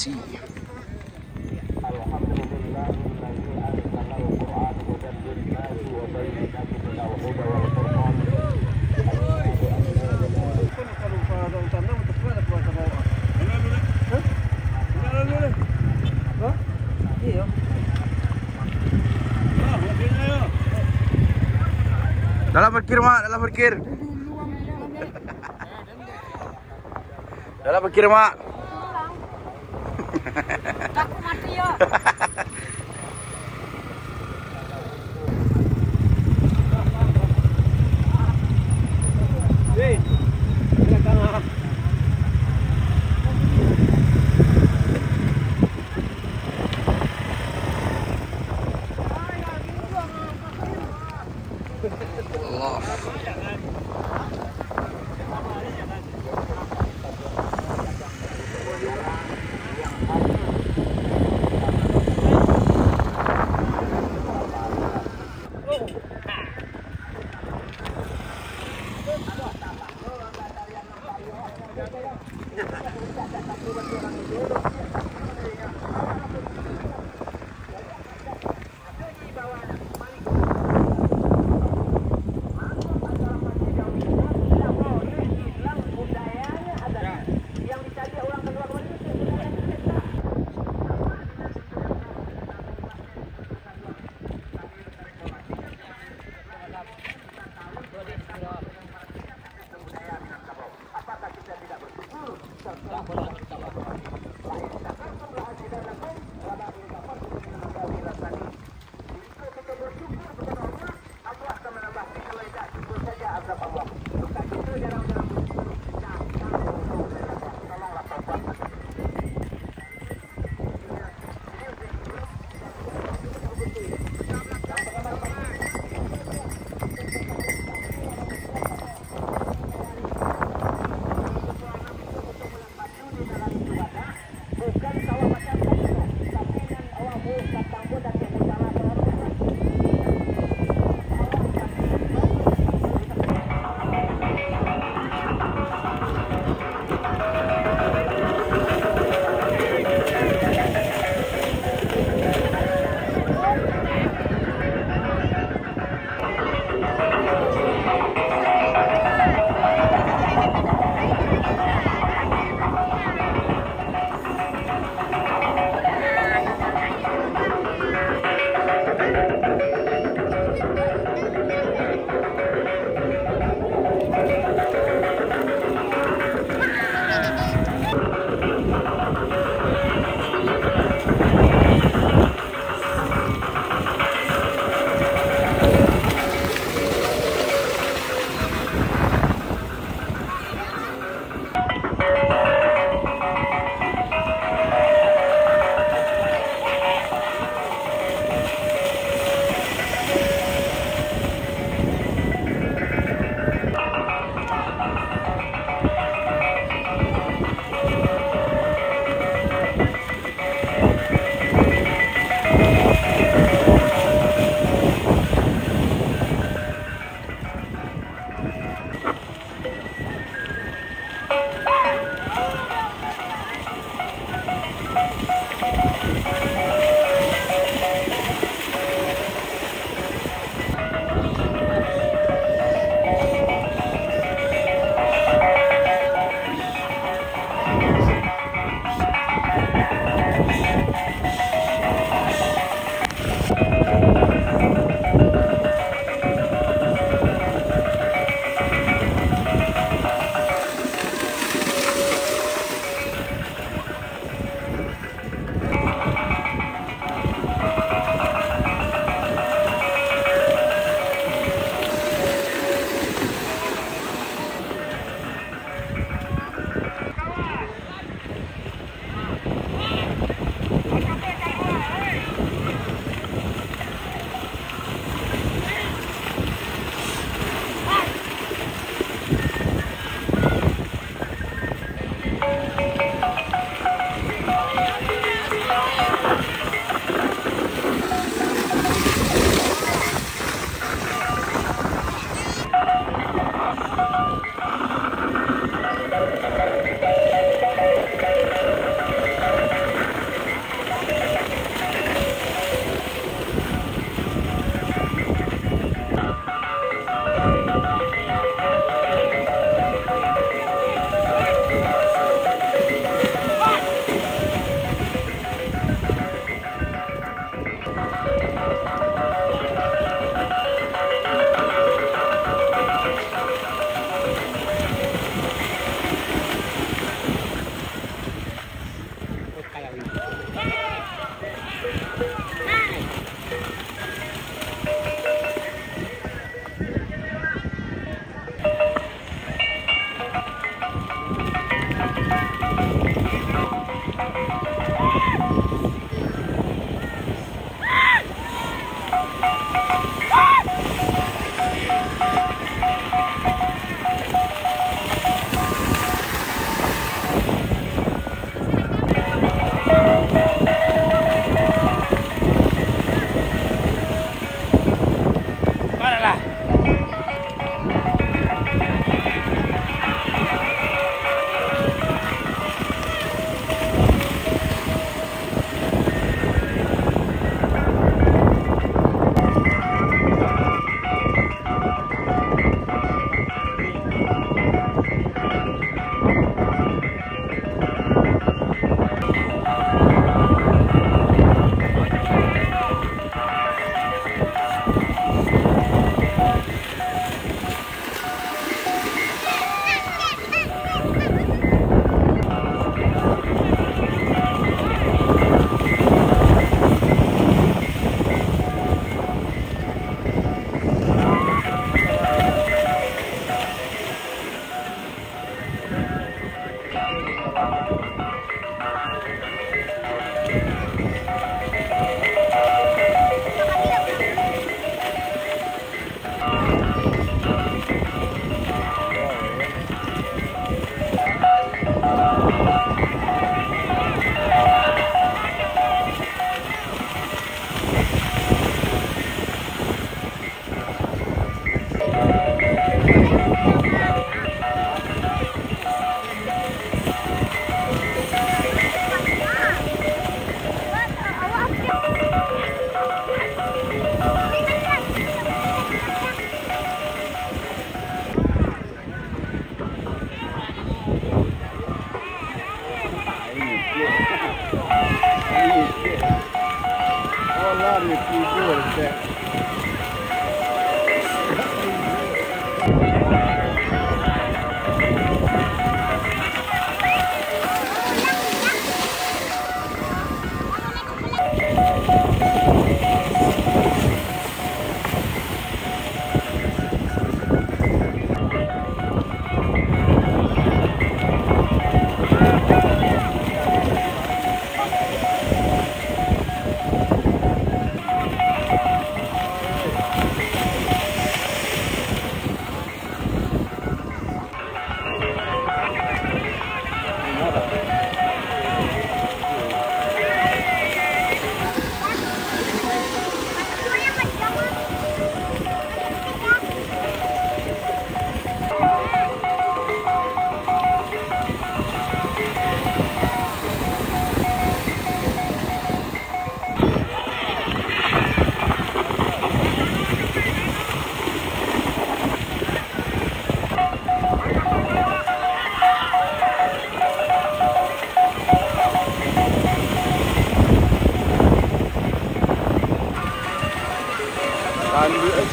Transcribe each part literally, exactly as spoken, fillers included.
Dalam parkir, Mak, dalam parkir. Dalam parkir, Mak. Takut mati, yo.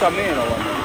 Kami lawan.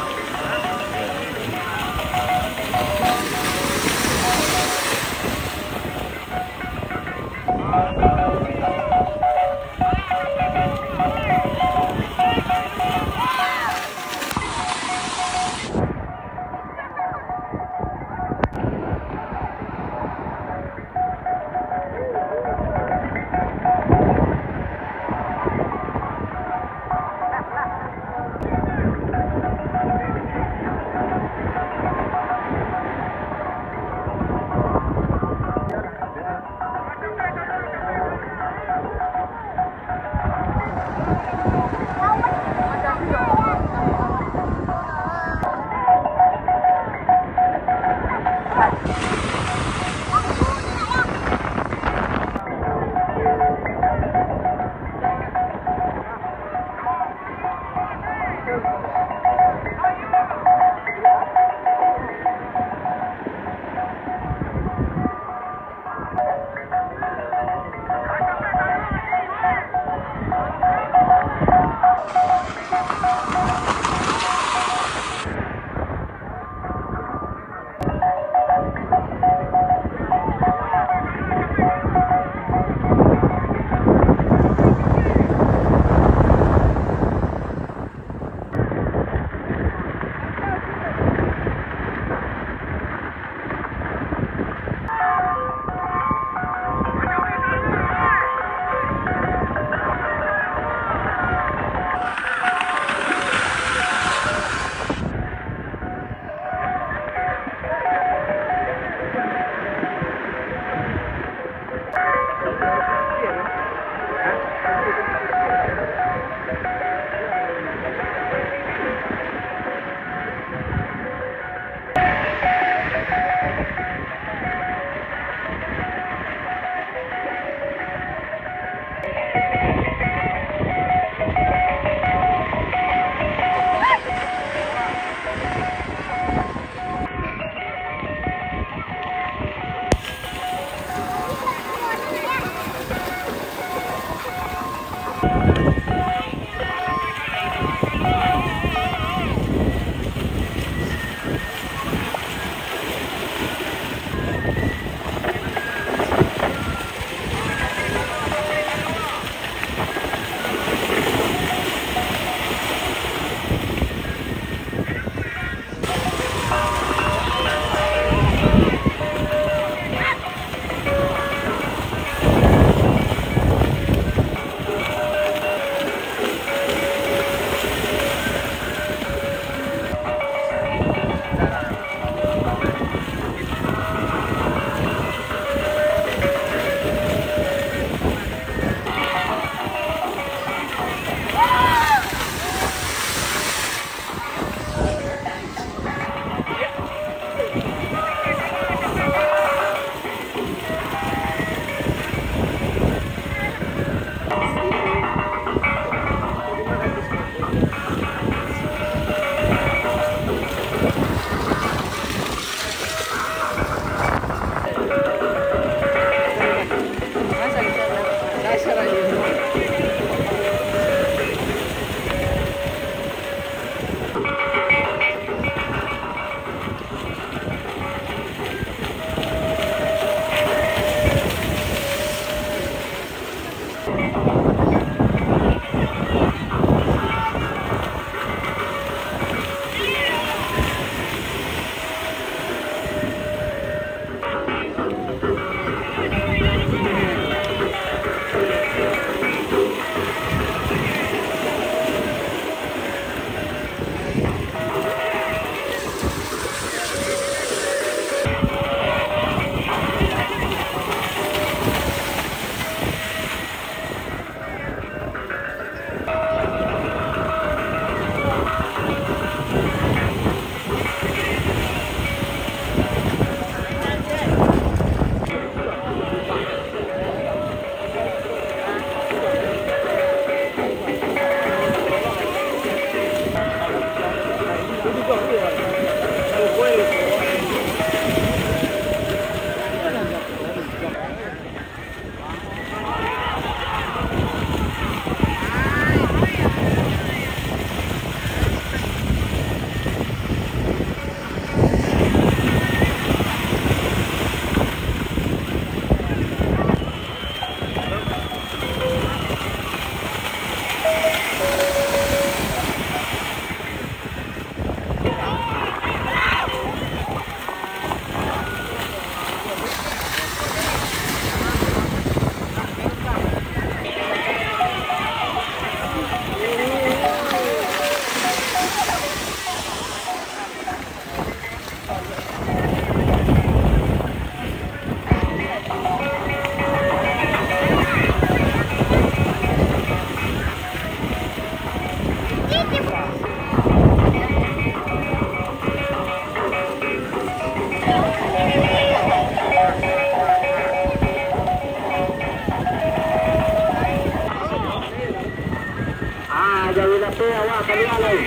Kalua lai.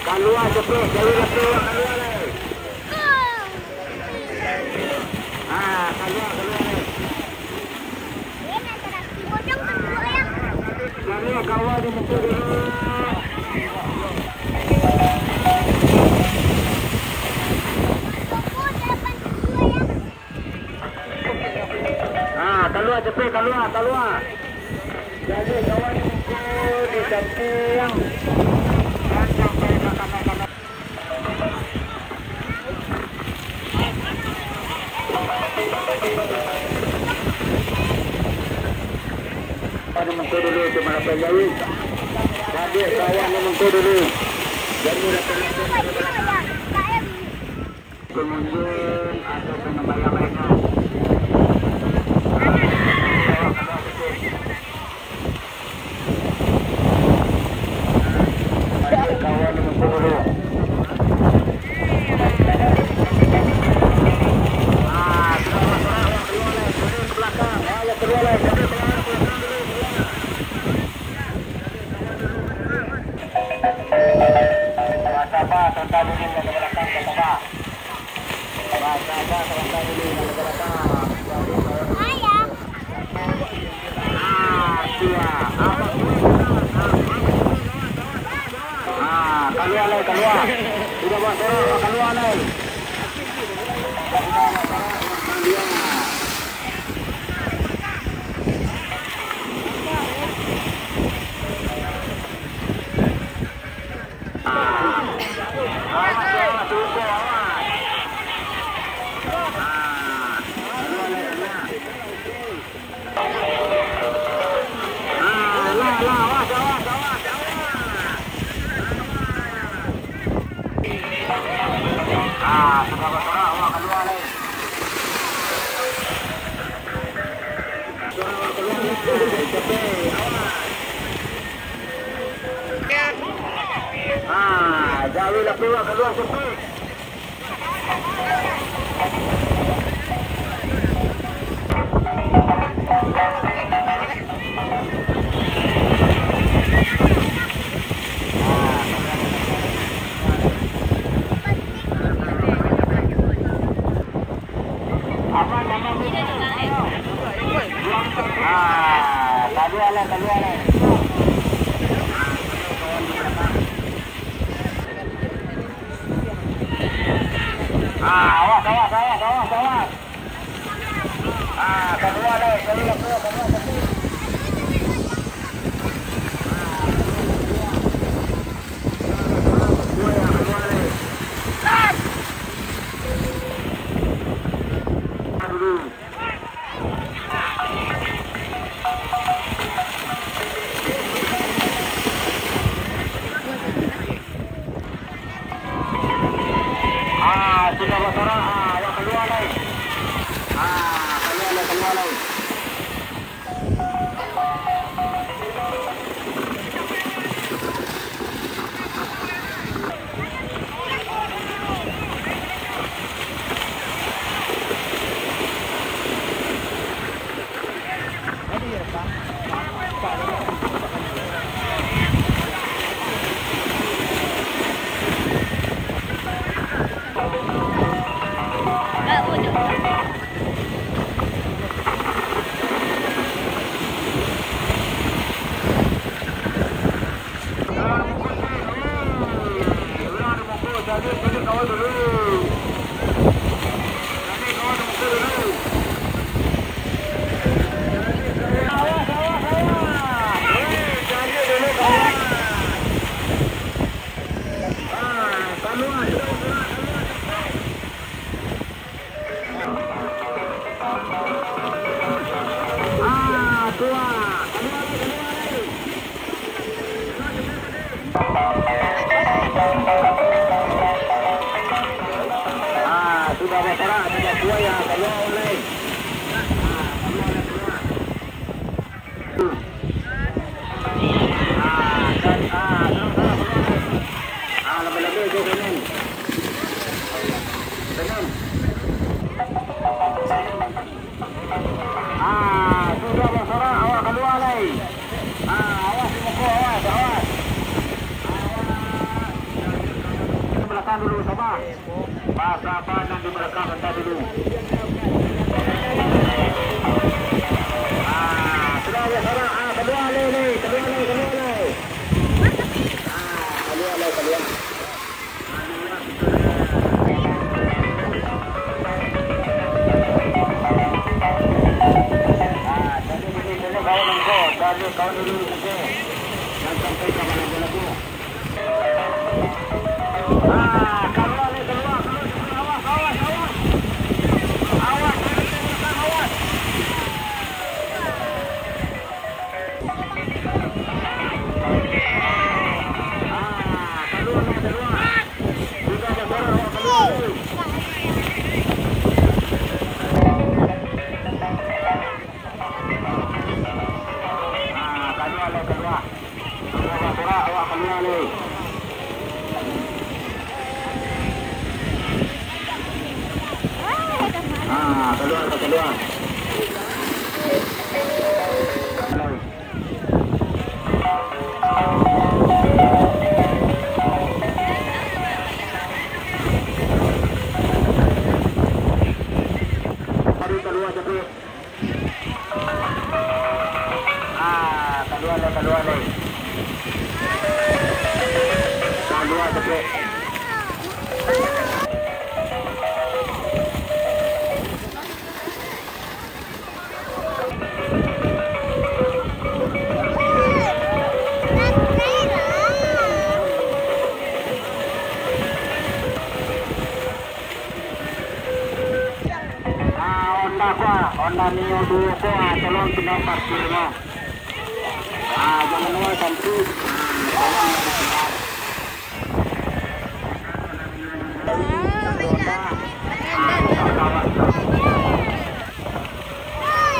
Kalua cepek, kalua cepek, kalua lai. Ah, kalua, kalua lai. Kalua, kalua di muka dulu. Ah, kalua cepek, kalua, kalua. Jadi kawan muka di samping. Pada muka dulu tu, mana pandai. Jadi kawan muka dulu. Jadi rakan-rakan. Pengunjung atau pengembayang lainnya. Kawan yang dulu. Ah, sudah, sudah, sudah, keluar, keluar, keluar ke belakang. Ayo, keluar, keluar, keluar, keluar. Sabar, sabar, sabar, sabar. Ah, kalua lai, kalua. Sudah buat sorok, kalua lai. Ah, jauh lah keluar, keluar cepet. Ah, kalua lai, kalua lai. Ah, awas, awas, awas, awas, awas. Ah, kalua lai, kalua, kalua, kalua, kalua. Ah, sudah basorak, ah, awak kalua lai. Ah, kalua lai, kalua lai. Ah, sudah basorak, sudah tuai, ah, kalua lai. Ah, kalua lai, kalua. Ah, kan, ah, kalua, kalua, kalua. Ah, labiah-labiah tu, Samin. Samin. Ah, sudah basorak, awak kalua lai. Ah, awas di muko, awas, awas. Basaba nan di balakang, antah dulu. Ah, sudah, sudah, sudah. Ah, kalua lai, lai. Kalua lai, kalua lai. Ah, kalua lai, kalua. Ah, jadi, jadi, jadi, kawan engkau, jadi kawan dulu, oke. Jangan sampai kawan lagi, lagi. Ah, kalua lai, kalua. Kalua, kalua, awak kalua lai. Ah, kalua, kalua. Kalua, kalua. Ah, kalua lai, kalua lai. Kalua cepek. Ah, Honda ko, ah, Honda Mio duo ko, ah, tolong pindah parkirnyo. Ah, jangan lupa cantik. Ah, tolong dari pindah. Honda. Ah,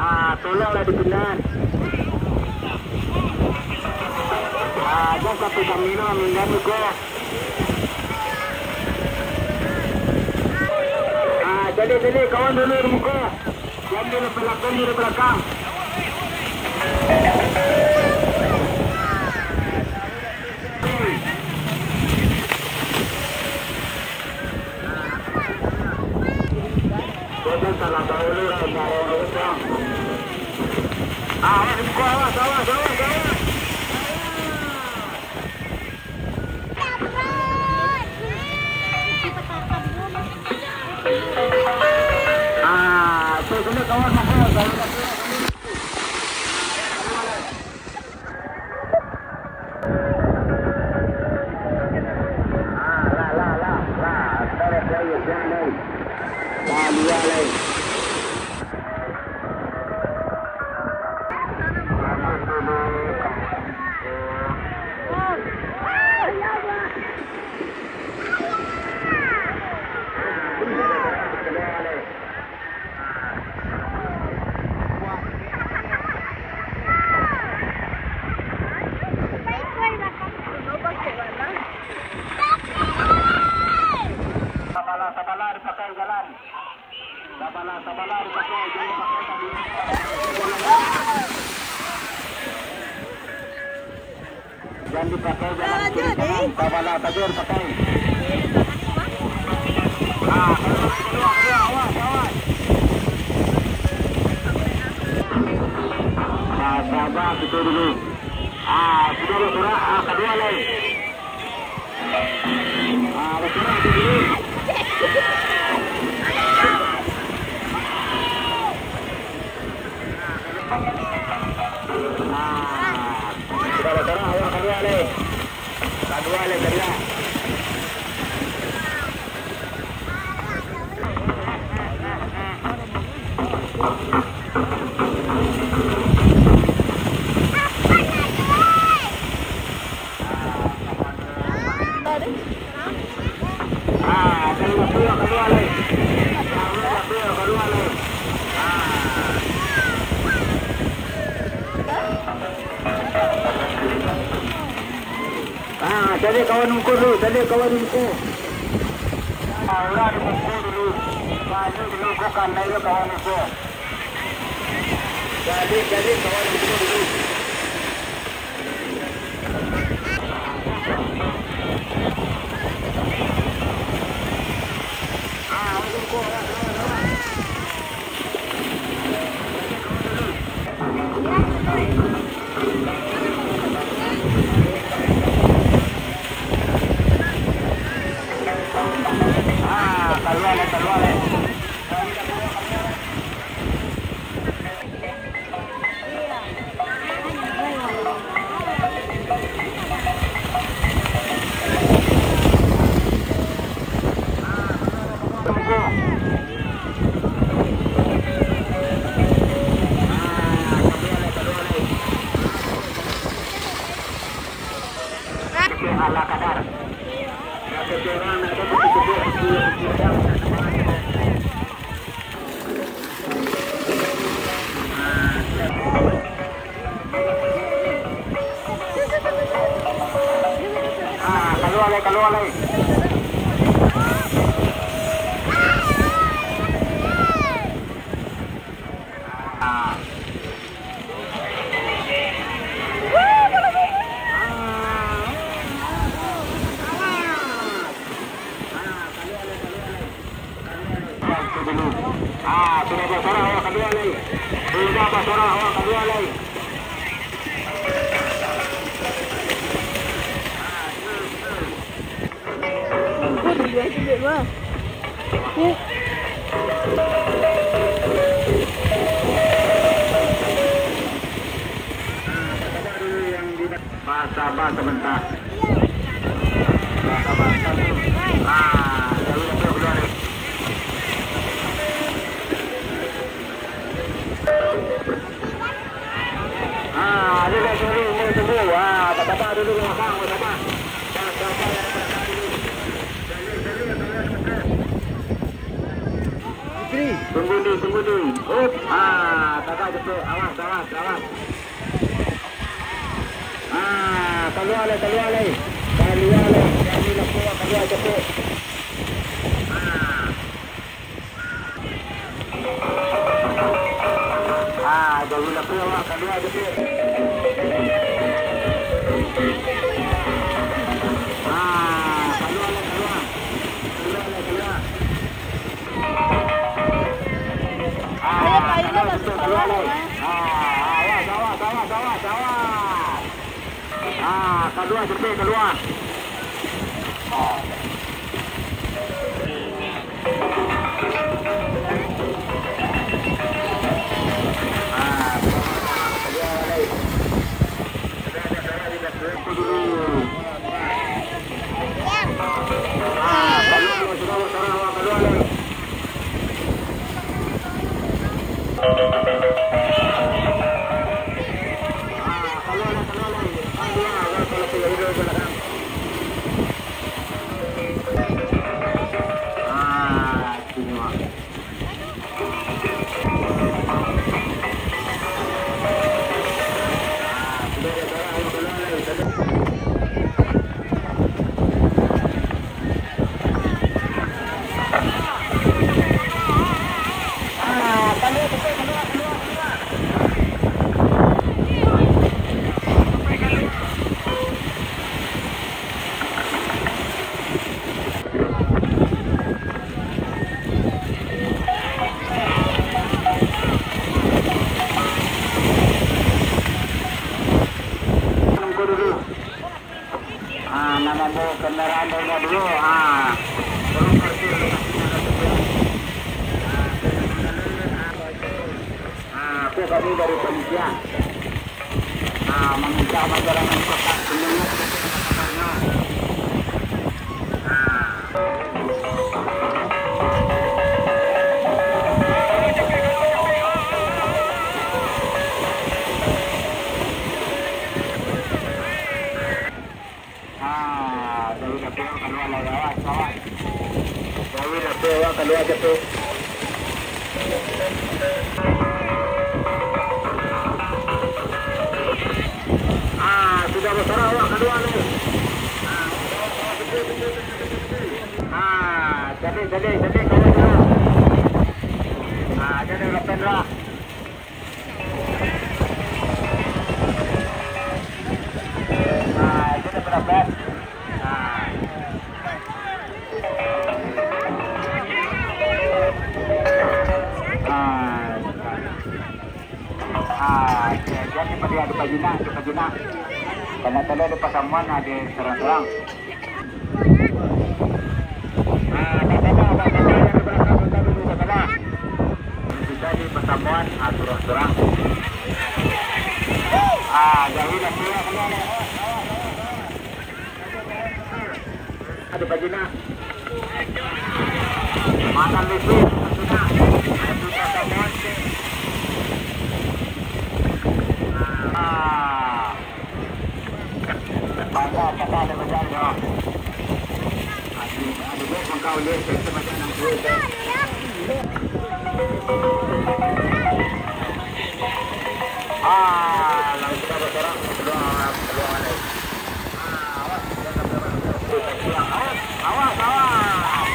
Ah, tolonglah dipindahan. Ah, jangan sampai kami no minggan ko. Ah, jadi, jadi, kawan dulu di muko. Jangan dulu belakang, dulu belakang. Sabalah, sabalah dipakai jalan. Sabalah, sabalah dipakai, jangan dipakai tadi. Jan dipakai jalan kiri kanan, sabalah sajo dipakai. Ah, kalua, kalua, kalua, awas, awas. Ah, sabar, situ dulu. Ah, sudah basorak, ah, kalua lai. Ah, basorak situ dulu. Ah, sudah basorak, awak kalua lai. Kalua lai, kalua. Ah, kalua, kalua, kalua lai. Kalua, kalua, kalua lai. Ah. Ah, cari kawan ungkur dulu, cari kawan ungkur. Ah, urang di ungkur dulu. Cari dulu, bukan lai kawan ungkur. Cari, cari kawan ungkur dulu. Ala kadar. Ah, kalua lai, kalua lai. Ah. Ah, sudah basorak awak kalua lai. Sudah basorak awak kalua lai. Sabar sabanta. Sabar sabanta. Ah, jauah tu kalua ni. Ah, dia dah suruh main tunggu. Ah, tak sabar dulu, abang, tak sabar. Tunggu ni, tunggu ni. Up. Ah, tak ada jepit. Awas, awas, awas. Ah, kalua lai, kalua lai. Kalua lai. Kalua lai, kalua jepit. Ah. Ah, jauah lah tu awak, kalua je tu. Ah, kalua lah, kalua. Kalua lah, kalua. Ah, kalua je tu, kalua lah. Ah, awas, awas, awas, awas, awas. Ah, kalua je tu, kalua. Ah, Ah, nak mambawa kendaraan dahulu, dulu. Ah. Ah, tu kami dari panitia. Ah, meminta masyarakat tetap semangat. Ah. Ah, dari dapur kalua lah, awas, awas. Dari dapur awak kalua je tu. Ah, sudah basorak awak kalua tu. Ah, jadi, jadi, jadi, kalua tu. Ah, jadi, lapan lah. Ah, itu dah berapa? Ah. Ah, ah, jadi pada ada pajinak, ada pajinak. Karena tadi ada pasamuan, ada sorang-sorang. Kita di pertemuan, ah, surang-surang. Ah, jauh dah keluar, keluar, keluar. Ada bagi nak. Makan listrik, kita di pertemuan. Ah. Ah, langsung ada orang keluar, keluar balik. Ah, awas, awas, awas. Ah,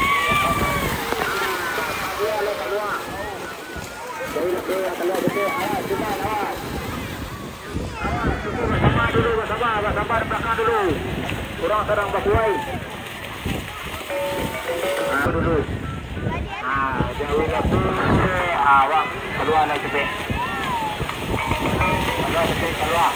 keluar, keluar. Jadi, keluar, keluar, keluar. Awas, awas. Awas, basama dulu, basama, basama di balakang dulu. Urang sadang bakuai. Ah, dulu. Ah, jauah lah tu. Ah, wak, kaluar lah capek. Kaluar capek, kaluar.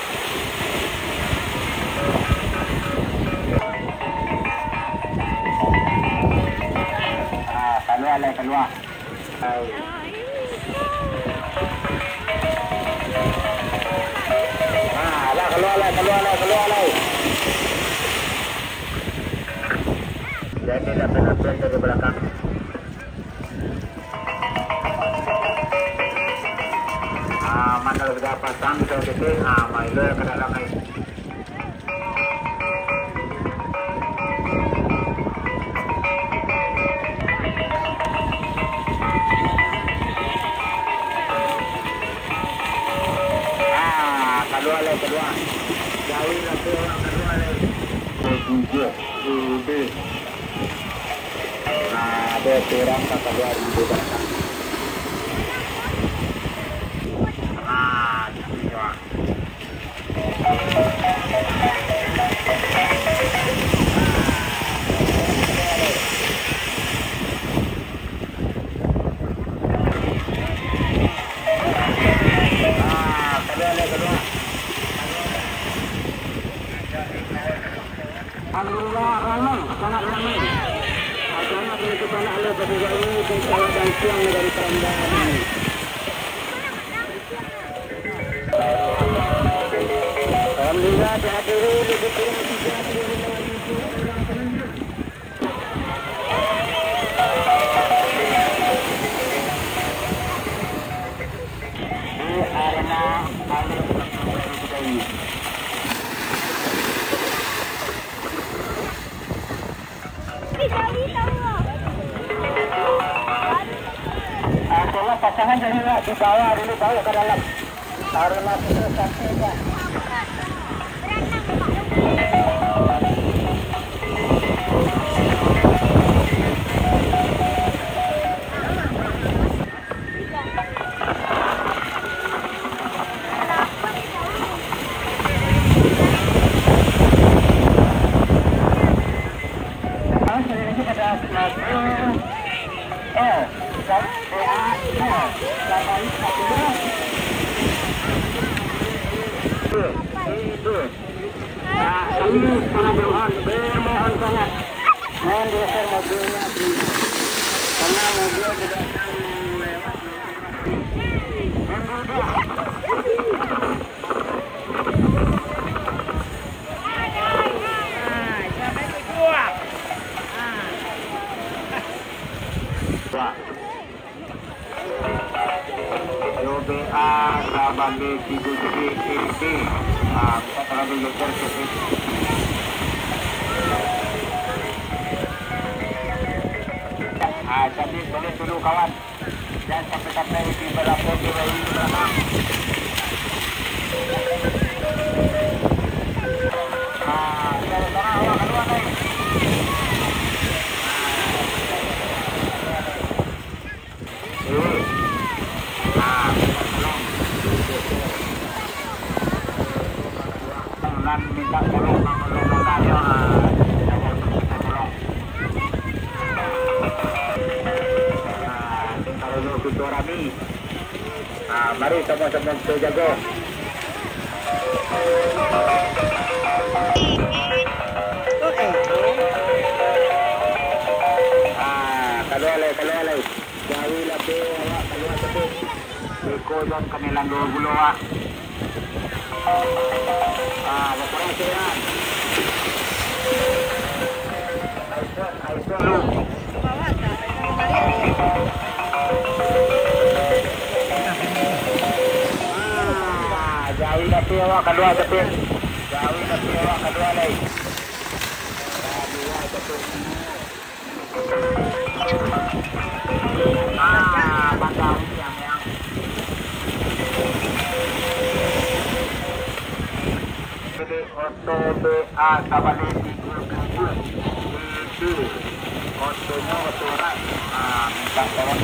Ah, kaluar lah, kaluar. Ah, lah, kaluar lah, kaluar lah, kaluar lah. Jadi, lambai-lambai dari balakang. Ah, mandal sudah pasang, so, kecil. Ah, mailo ka dalam, ai. Ah, kaluar lai, kaluar. Jauah lah tu, kaluar lai. Tujuh, tujuh. Ah, ada orang ka kaluar di balakang. Ah, di sini, wak. Alhamdulillah, ramai, sangat ramai. Acara penutupan alat bagi gawe dan sawah dan siang dari perandaan ini. Alhamdulillah, dihadiri lebih kurang tiga puluh lima ribu orang pengunjung. Di arena paling Ah, tolong pasangan jadi di bawah dulu, bawa ke dalam. Taruhlah dulu saksinya. Kami sangat bermohon, bermohon sangat. Mohon digeser mobilnya, please. Karena mobil tidak akan lewat. Pak. Yo B A sabagai tigo J B R T. Ah, minta tolong digeser sikit. Ah, jadi boleh dulu, kawan. Jangan sampai-sampai di belakang, di belakang. Ah, di belakang, awak keluar, guys. Nan minta tolong, minta tolong. Ah, kalau kita rami. Ah, mari sama-sama kita jaga. Ah, kalau alai, kalau alai. Jauh lah, pe, awak kaluar cepek. Iko jan kanai landua pulo, ah. Ah, bakurang sikit, ah. Aisyah, Aisyah, lu. Ah, jauh lah, pe, awak kaluar cepek. Jauh lah, pe, awak kaluar, lai. Ah, batang yang, yang. Jadi, oto B A tabalik tigo tujuh. Itu. Otonyo oto rak. Ah, minta tolong.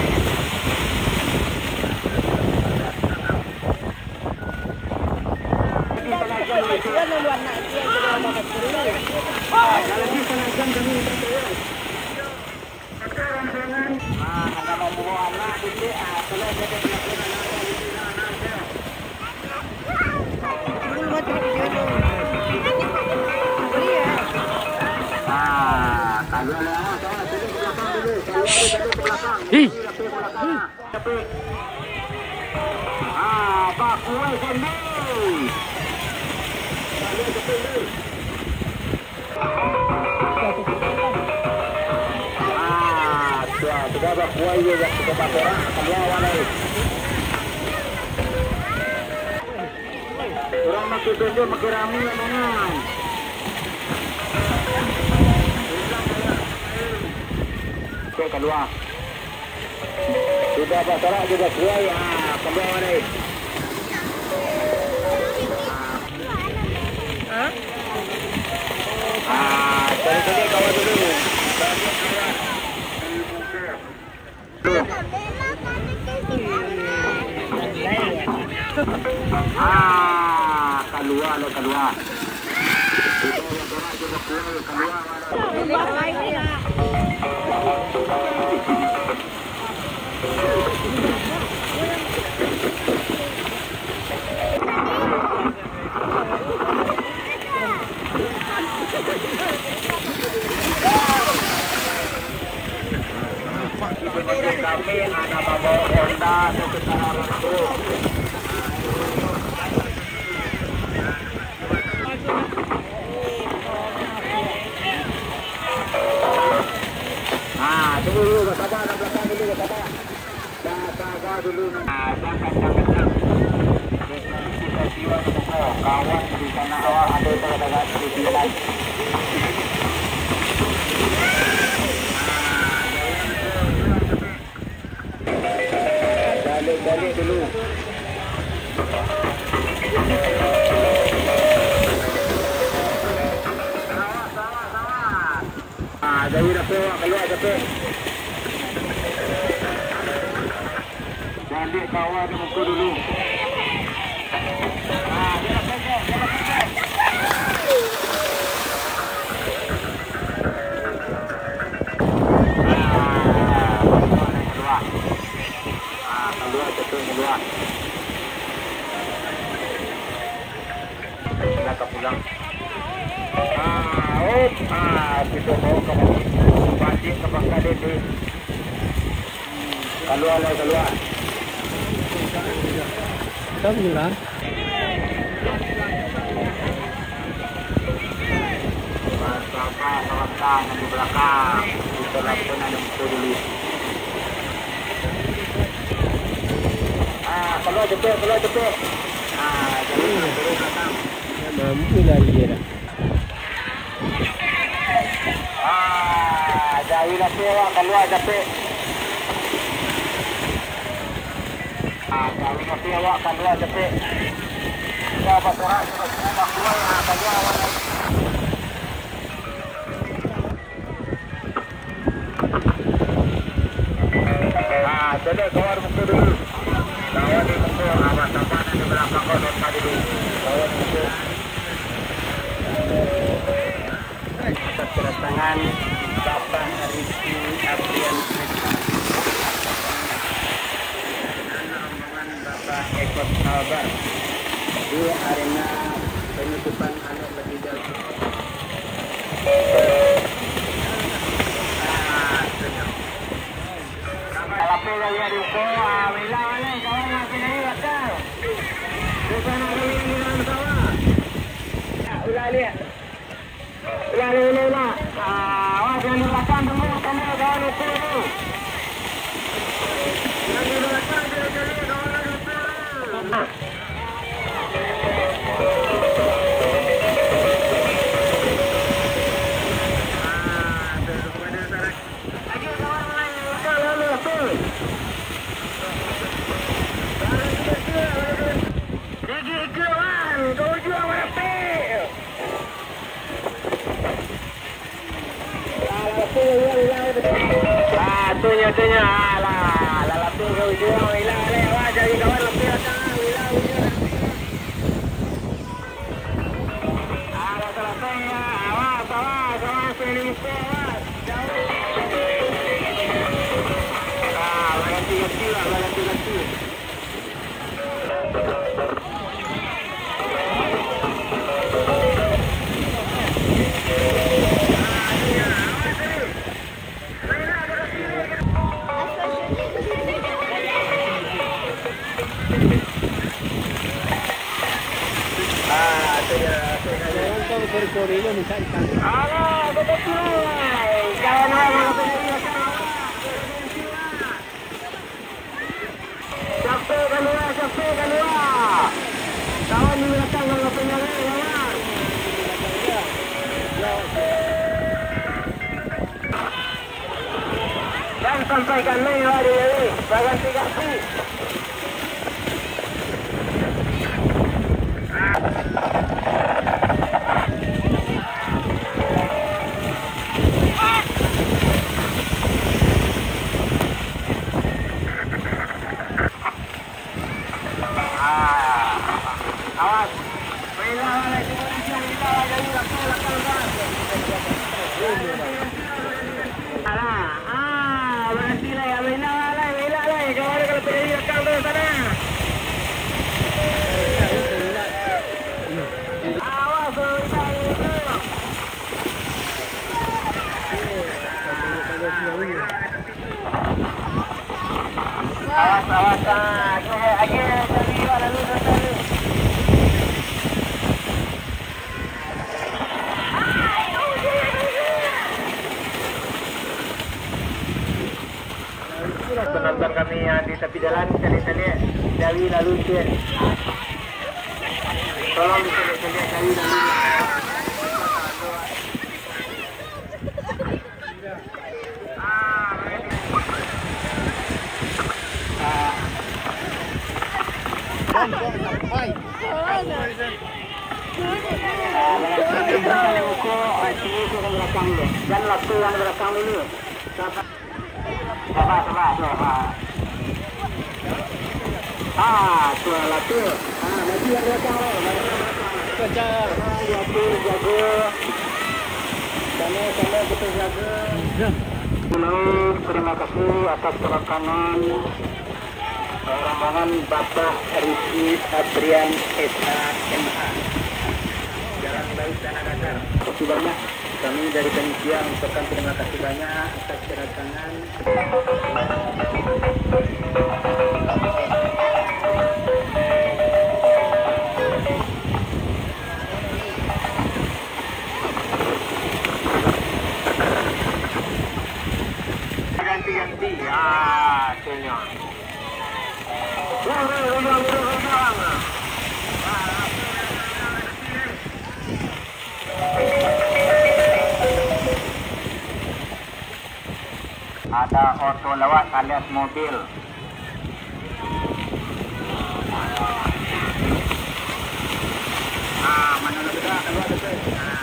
Hei. Ah, bakuai Jambi. Ah, sudah, sudah bakuai je, dah kita bakorak, keluar awak lai. Urang makin tunjuk, makin rami, rombongan. Oke, keluar. Sudah basorak, sudah suai. Ah, keluar ni. Ah. Ah, cari-cari kawan dulu. Ah, kalua lo, kalua. Kami anak mambao Honda tu ka Sarawak tu. Ah, tunggu dulu, basaba, nak balakang dulu, basaba. Basaba dulu, nak. Ah, jangan, jangan, jangan. Kawan di sana awak ada terdekat di sini. Balik-balik dulu. Ah, jadi dah keluar, keluar, cepet. Balik bawah di muka dulu. Ah, dia dah keluar, dia dah keluar. Ah, keluar, keluar. Ah, keluar, betul, keluar. Silakan pulang. Ah, op. Ah, kita bawa ka balik. Balik ka pangka dek. Keluar lah, keluar. Kita pulang. Sabar, sabar, yang di belakang. Kita lakukan ada muka dulu. Ah, keluar cepet, keluar cepet. Ah, jadi turun belakang. Dah mampu lari dia dah. Ah, jadi lapeh awak keluar cepet. Ah, jadi lapeh awak keluar cepet. Sudah bersorak, sudah keluar, ah, keluar awak. Ah, caliak kawan muka dulu. Kawan di muka, ah, sabar di belakang kau, sabar dulu. Kawan muka. Atas kedatangan Bapak Rizky Aprian dan rombongan Bapak Eko Sabar di arena penutupan alat lebih jauh. Kalau pun lagi ada ukur, ah, bilang ni, kawan masih lagi bakal. Bukan nak beli di dalam sawah. Ya, ulah lihat. Ulah, ulah, ulah, ulah. Ah, awas yang di belakang tunggu, tunggu, kawan ukur tu. Yang di belakang, cari-cari, kawan ukur tu. Ah. Atunyo, atunyo, alah, lah lapeh ka ujuang, ilang, alah, awak cari kawan lapeh datang, ilang, ujuang. Alah, salasai, ya, awas, awas, awas, yang di muka, awas. Ah, baganti-ganti lah, baganti-ganti. Capek kalua, capek kalua. Kawan di balakang, kawan penjaga, kawan. Jan sampai kanai awak di lari, baganti-ganti. Ah, awas. Alah, ah, baranti lai, ah, bailak lai, bailak lai. Kawan kalau terjadi rakam tu sana. Awas, bailak lai tu. Awas, awas, ah, agiah, agiah, cari, ah, lalu, lalu, lalu. Penonton kami yang di tapi jalan, caliak-caliak jawi lalu ciek. Tolong dicaliak-caliak jawi lalu. Jangan lakukan belakang dulu. Sabar, sabar, sabar. Ah, tu lah tu. Ah, nanti yang belakang, eh. Yang belakang. Pecah. Tenang, diatur, jaga. Sama-sama kita jaga. Terima kasih atas kedatangan rombongan Bapak Rizky Adrian, S A, M A. Jalan Laut Tanah Datar. Terima kasih banyak. Kami dari panitia mengucapkan terima kasih banyak atas kedatangan. Ganti-ganti. Ah, tu nyo. Ada oto lewat alias mobil. Ah, mana nak tegak, keluar tu, ah.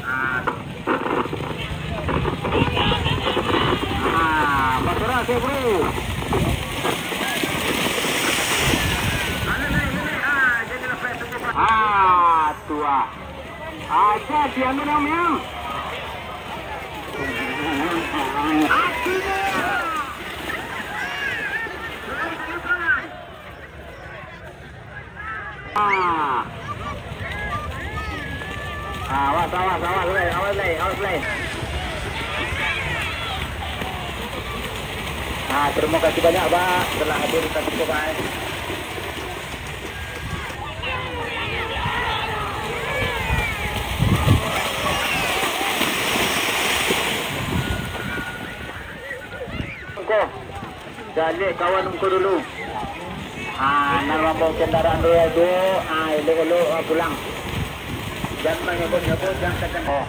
Ah. Ah, bagerak, bro. Ah, tu ah. Aja diamin, Om, Om. Ah. Ah, awas, awas, awas, lai, awas, lai, awas, lai. Ah, terima kasih banyak, Pak, telah hadir di tempat, Pak. Ko. Caliak kawan ko dulu. Ah, nan mambawa kendaraan roda duo, ah, elok-elok, ah, pulang. Jan manyabut-nyabut, jan takan. Oh.